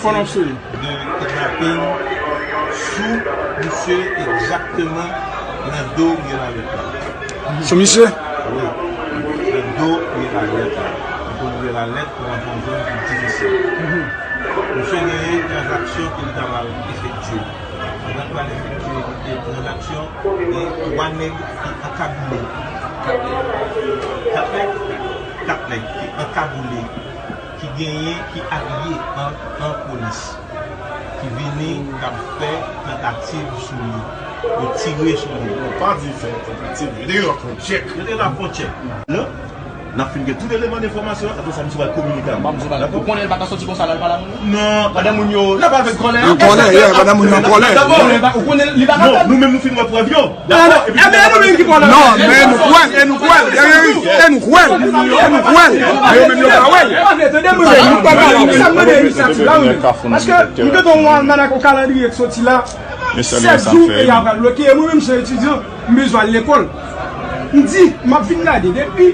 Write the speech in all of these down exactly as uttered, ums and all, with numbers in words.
Fò n ap sere. De kidnapin sou misye egzakteman nan do Rivyè Lalèt la. Sou misye? Wi. Nan do Rivyè Lalèt la. Nan do Rivyè Lalèt, pou rantre yon zòn ki difisil. Misye genyen tranzaksyon ke li ta pral efektye. Pandan l pral efektye tranzaksyon, gen twa nèg ki ankagoule. Kat nèg? Kat nèg ki ankagoule, ki genyen, ki abiye an, an polis, ki vini, k ap fè tantativ sou li. Yo tire sou li. Yo pa di fè tantativ, yo te gen yon tchèk. Yo te gen yon tchèk. Non? N ap fin gen tout eleman enfòmasyon an, apre sa, misye pral kominike avè nou. Dakò? Ou konnen l pa ka soti konsa la, l pale a moun yo? Non. Pandan moun yo, l ap avèk kòlè. An kòlè, yeah, pandan moun yo an kòlè. Ou konnen, ou konnen li pa ka fè. Non, nou menm nou fin wè prèv yo. Dakò, epi nou menm ki pale. Non, men nou kwè, e nou kwè, e nou kwè, e nou kwè, e nou kwè. Men yo menm yo pa wè l. Tande mwen, sa m mande inisiyativ la, wi. Paske m gentan wè yon almanak, yon kalandriye k soti la. Sèt jou peyi a pral bloke, e mwen menm se etidyan, m bezwen al lekòl. M di, m ap vin gade, depi,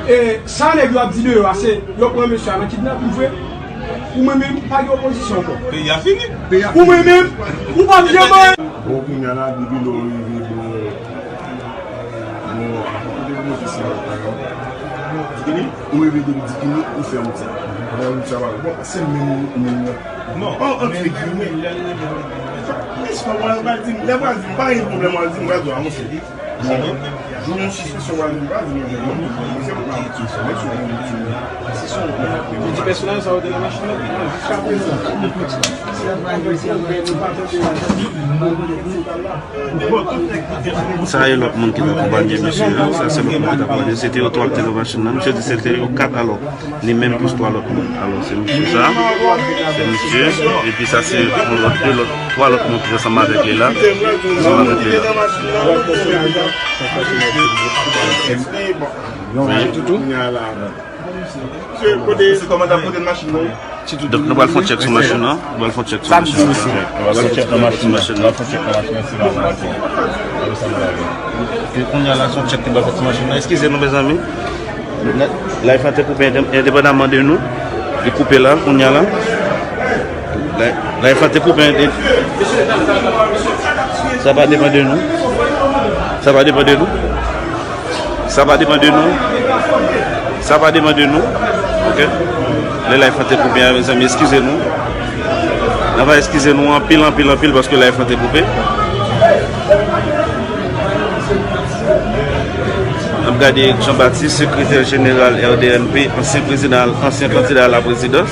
e, sa nèg yo ap di deyò a, se yo pran mesye a nan kidnapin vre. Pou mwen menm, pa gen opozisyon ankò. Peyi a fini. Pou mwen menm, ou p ap janm anyen. Bon, kounye a la, depi lè w rive bò, bò, kote pou mwen di sa, Dikini? Ou rive depi Dikini, ou fè wout sa. Ou fè wout sa, bon, se menm moun nan. Non. Oh, antre gimè. Misye, w al di m, lè w al di m, pa gen pwoblèm, w al di m, w al di m, avanse. Jou yon sispansyon, w al di m, w al di m, se yon pèsonaj sa yo te nan machin nan, jiska prezan. Sa e lòt moun ki t akonpanye misye a. Sa se lòt moun ki t akonpanye. Se te yo twa ki te nan machin nan. Misye di se te yo kat alò. Li menm plis twa lòt moun. Alò, se misye sa. Se misye. Epi sa se yon lòt, de lòt, twa lòt moun ki ansanm avèk li la. Ansanm avèk li la. Toutou. Donk, nou pral fè yon tchèk sou machin nan. Nou pral fè yon tchèk sou machin nan. Nou pral fè yon tchèk sou machin nan. Nou pral fè yon tchèk nan machin nan. Nou pral fè yon tchèk nan machin nan, si pa mal. Apre sa, nou pral gen. E kounye a la, se yon tchèk ki pral fèt sou machin nan. Eskize nou, mezanmi. Live lan te koupe endepandamman de nou. Li koupe la, kounye a la. Live lan te koupe ende-, sa pa depann de nou. Sa pa depann de nou. Sa pa depann de nou. Sa pa depann de nou. Ok? Lè live lan te koupe a, mezanmi, eskize nou. N ap eskize nou anpil, anpil, anpil paske live lan te koupe. N ap gade Jean Baptiste, sekretè jeneral R D M P, ansyen prezidan, ansyen kandida a la prezidans.